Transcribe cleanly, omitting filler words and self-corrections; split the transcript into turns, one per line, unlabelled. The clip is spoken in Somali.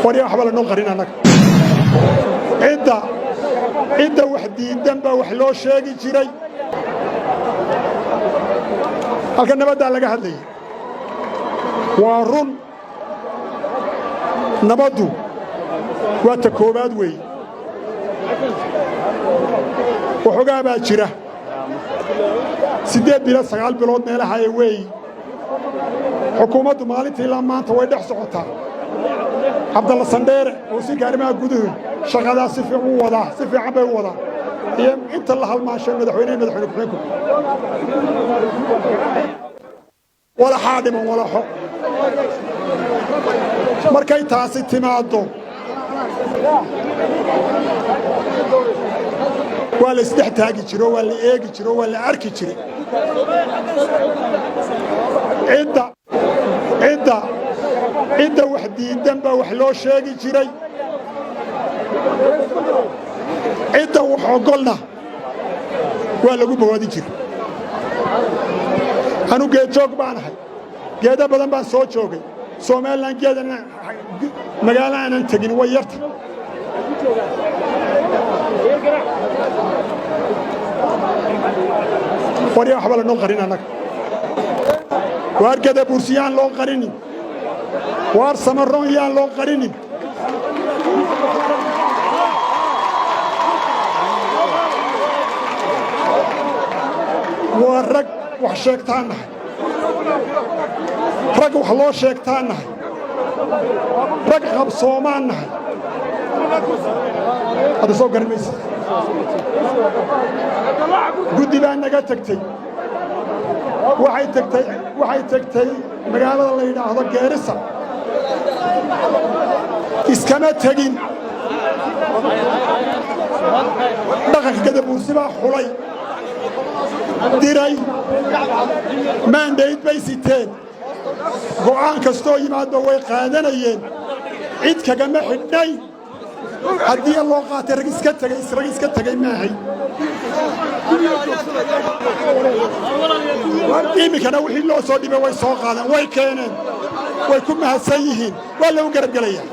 Waryaa, waxba lanoo qarin annaga. Cidda wax diidan baa wax loo sheegi jiray. Halka nabaddaa laga hadlayay, waa run. Nabaddu waa ta koowaad weeye. Waxoogaa baa jira, 8 bilood, 9 bilood meelahaya weeyi. Xukuumaddu maalinta ilaa maanta way dhex socotaa. Cabdalla Sandheere, wasiirka arrimaha guduhu, shaqadaa si fiican u wadaa, si fiican bay u wadaa, iyo inta la halmaashay, madaxweynehe, madaxweyne ku-xigeenku. Walaxaa dhiman, walaxo. Markay taasi timaaddo, waa la isdhex taagi jiro, waa la eegi jiro, waa la arki jiray. Cidda wax diidan baa wax loo sheegi jiray, cidda wax ogolna waa lagu bogaadin jiray. Anu geedjoog baan ahay, geedo badan baan soo joogay. Somalilan geedana magaalo aanan tegin way yarta. Waryaa, waxba lanoo qarin annaga. Waar Gadabuursi yaan loo qarinin, waar Samaroon yaan loo qarinin. Waa rag wax sheegtaan nahay, rag wax loo sheegtaan nahay, rag qabsoomaan nahay. Hadda soo garan maysa. Guddi baa naga tegtey, waxay tagtay magaalada la yidhaahdo Geerisa. Iskama tegin, dhaqanka Gadabuursi baa xulay, diray. Maandhayd bay siteen, go'aan kastoo yimaadba way qaadanayeen, cid kagama xidhnayn. Haddii loo qaatay rag iska tegey, rag iska tegey maahay. Iminkana wixii loo soo dhibay way soo qaadeen, way keeneen, way ku mahadsan yihiin, waa lagu garab gelayaa.